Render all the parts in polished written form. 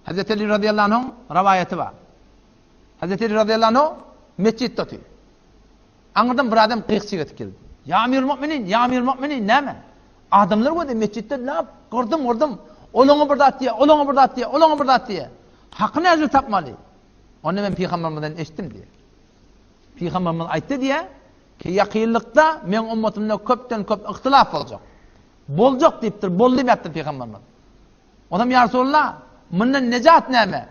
Hazreti Ali radıyallahu anh'ın rivayeti bar. Hazreti Ali radıyallahu anh mescitde otyr. Aňyrdan bir adam gyýykçy getip geldi. Ýa Amirul Mu'minin, ýa Amirul Mu'minin näme? Adamlar gözi mescitde nap gyrdym gyrdym. Ol oňa bir zat diýýär, ol oňa bir zat diýýär, ol oňa bir zat diýýär. Haky nädip tapmaly? Onda men pygambermizden eşitdim diýýär. Pygamberimiz aýtdy diýýär ki, ýakynlykda meň ummatymda köpden köp yhtylaf boljak. Boljak diýipdir, boldy diýipdir pygamberimiz. Onam ýa Resulallah, mundan nejat näme?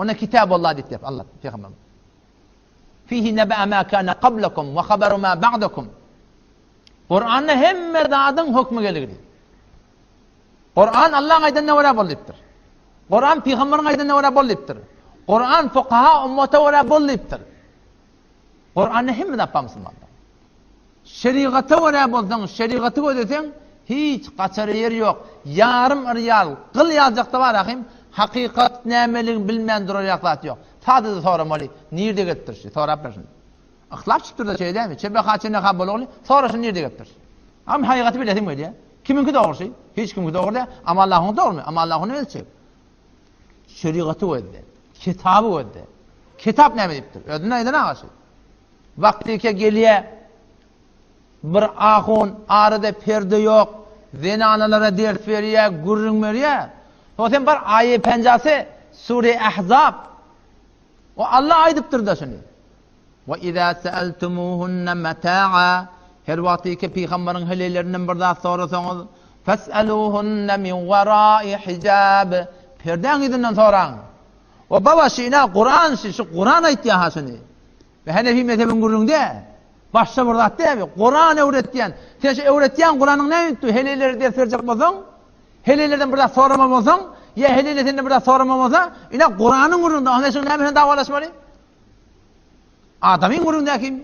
Onda kitabollah diýipdir Allah pygamberimiz. Fihi nebe'a ma kana qablakum we habaru ma ba'dakum. Kur'anda hemme zadyň hökmi gelgili. Kur'an Allah'ın aýdanyna görä bol diýipdir. Kur'an pygamberiň aýdanyna görä bol diýipdir. Kur'an fukaha ummata görä bol diýipdir. Kur'anda hemme zat bar musulmanlar. Şerigata görä bolsaň, şerigaty gözleseň, hiç gaçara ýer ýok. Ýarym yrýal, gyl ýaljakda bar ahym, hakykat nämeligini bilmän durar ýak zat ýok. Sadaja soramaly, nirde gelipdir şu, sorap ber şuny. Yhtlap çykypdyr-da şeýle dälmi? Çebeha çeneha bolagly, sora şuny nirde gelipdir. Am hakykaty bilesiň gelýär. Kimiňki dogry şu? Hiç kimiňki dogry däl. Amma Allahyňky dogrumy? Amma Allahyny ölçek. Şerigaty gözle. Kitaby gözle. Kitap näme diýipdir? Özünden aýdan aga şu. Wagtyke gelýä bir ahun arada perde ýok, zenanalara ders berýä, gürrüň berýä. Soň sen bar aýe penjasy sure Ahzab. O Allah aýdypdyr-da şuny. Wa iza sa'altumuhunna mata'a Her wagtyke pygamberiň heleýlerinden bir zat sorasaňyz, fas'aluhunna min wara'i hijab. Perdäň yzyndan soraň. O baba şina Kuran şi, şu Kuran aýtýar ha şuny. Ve Hanefi mezhebiň gürrüňi däl. Başga bir zat däl. Kuran öwretýän. Sen şu öwretýän Kuranyň näme diýip heleýlere ders berjek bolsaň, heleýlerden bir zat sorama bolsaň, ýa heleýler senden bir zat sorama bolsa, ine Kuranyň gürrüňi. Onda şu näme bilen dawalaşmaly? Adamyň gürrüňi däl kim?